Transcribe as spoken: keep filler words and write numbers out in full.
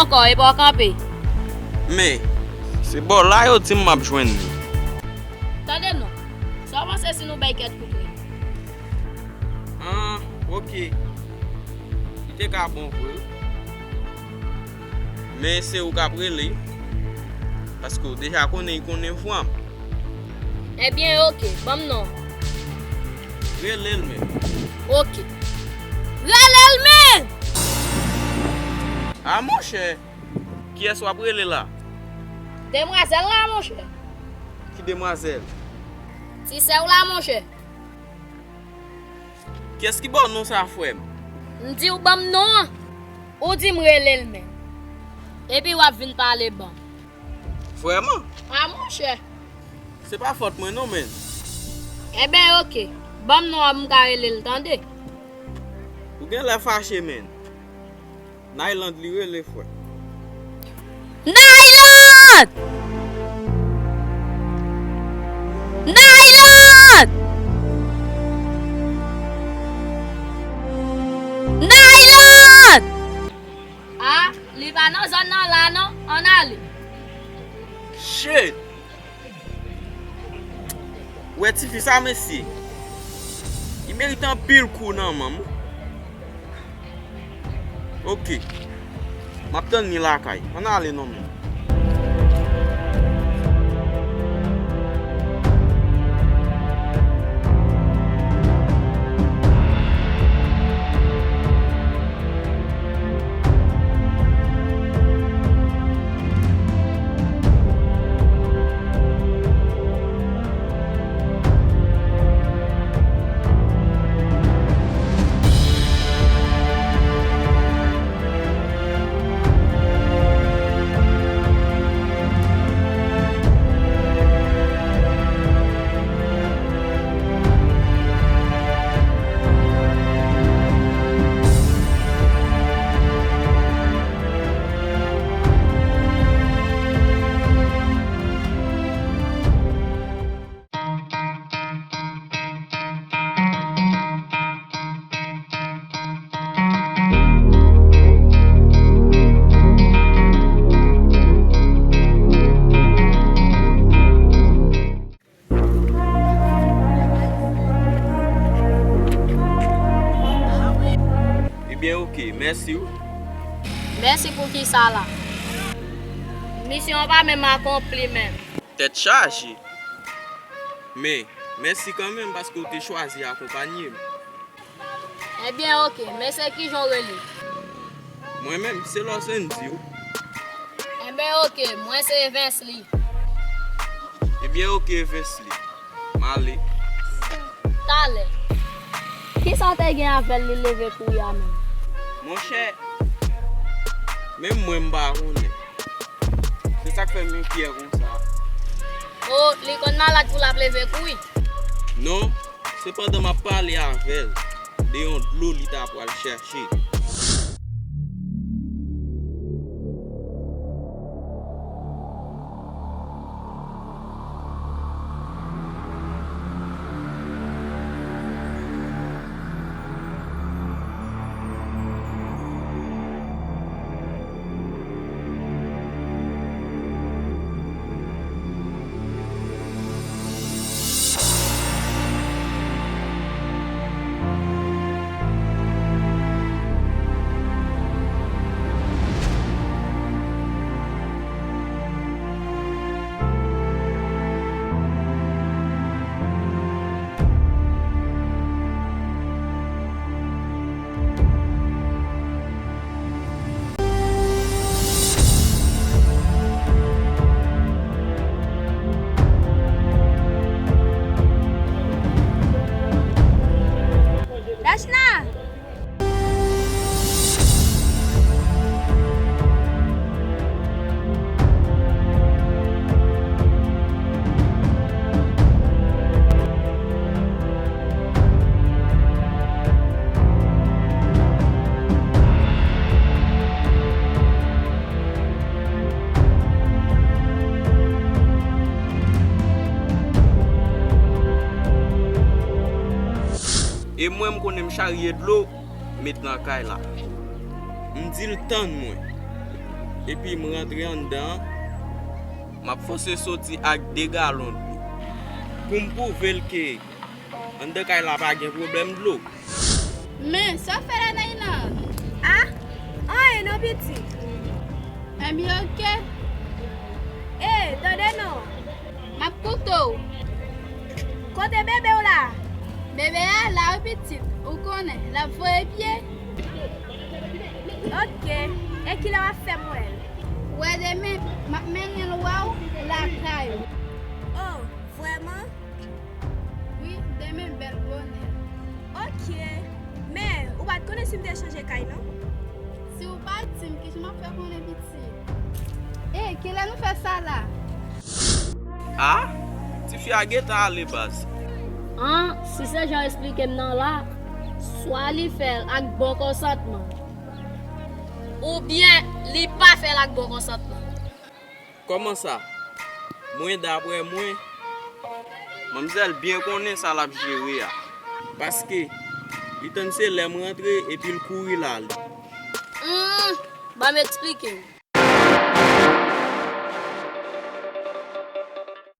kò, epa w kanpe. Men, se bò la yo di m m ap jwenn li. Tande non, sa w panse si nou bay kèt kout ren? Ah, ok. Li te ka bon vre. Men se ou k ap rele. Paske w deja konnen, li konnen vwa m. Ebyen, ok, ban m non. Rele l menm. Ok. Rele l menm! Ah, monchè! Kiyès w ap rele la? Demwazèl la, monchè. Ki demwazèl? Ti sè w la, monchè. Kiyès ki ba w non sa, frè m? M di w ban m non an, ou di m rele l menm. Epi w ap vin pale ban m. Vrèman? A, monchè. Se pa fòt mwen non, menn. Enben, ok. Ban m non an, m ka rele l, tande. Ou gen lè fache, menn. Nayland li rele, frè. Nayland! Nayland! Nayland! A, li pa nan zòn nan la non, ann ale. Shit! Ou wè tifi sa, mesye? Li merite anpil kou nan men m. Ok. M ap tann li lakay. Ann ale non, menn. Ebyen, ok, mèsi wi. Mèsi pou kisa la? Misyon an pa menm akonpli menm. Tèt chaje. Men, mèsi kanmenm paske w te chwazi akonpanye m. Ebyen, ok, men se kijan w rele? Mwen menm, se Lòsendy wi. Enben, ok, mwen se Evensly. Ebyen, ok, Evensly. M ale. Talè. Kisa w te gen avè l li leve kouri a menm? Monchè, menm mwen m pa konnen. Se sa k fè m enkyè konsa. O, li konn malad pou l ap leve kouri? Non, se pandan m ap pale avè l de yon dlo li ta pral chèche. Dachna! E mwen, m konnen m charye dlo, met nan kay la. M di l tann mwen. Epi m rantre anndan an, m ap fòse soti ak de galon dlo pou m pwouve l ke anndan kay la pa gen pwoblèm dlo. Men, sa w fè la nan Inan? A? Anyen non, pitit. Ebyen, oke. E, tande non. M ap koute w. Kote bebe w la? Bebe a la wi pitit, ou konnen, l ap voye pye. Oke, e kilè w ap fè m wè l? Wè demen, m ap mennen l wè w lakay ou. Oh, vrèman? Wi, demen bèl bonè. Oke, men ou pa t konnen si m te chanje kay non? Si w pa t di m, kijan m ap fè konnen pitit? E, kilè nou fè sa la? A, tifi a gentan ale baz. An, si se jan w esplike m nan la, swa li fè l ak bon konsantman, oubyen li pa fè l ak bon konsantman. Kòman sa? Mwen, daprè mwen, manmzèl byen konnen sa l ap jere a. Paske li tann se lè m rantre epi l kouri l ale. Hmm, ban m eksplike w.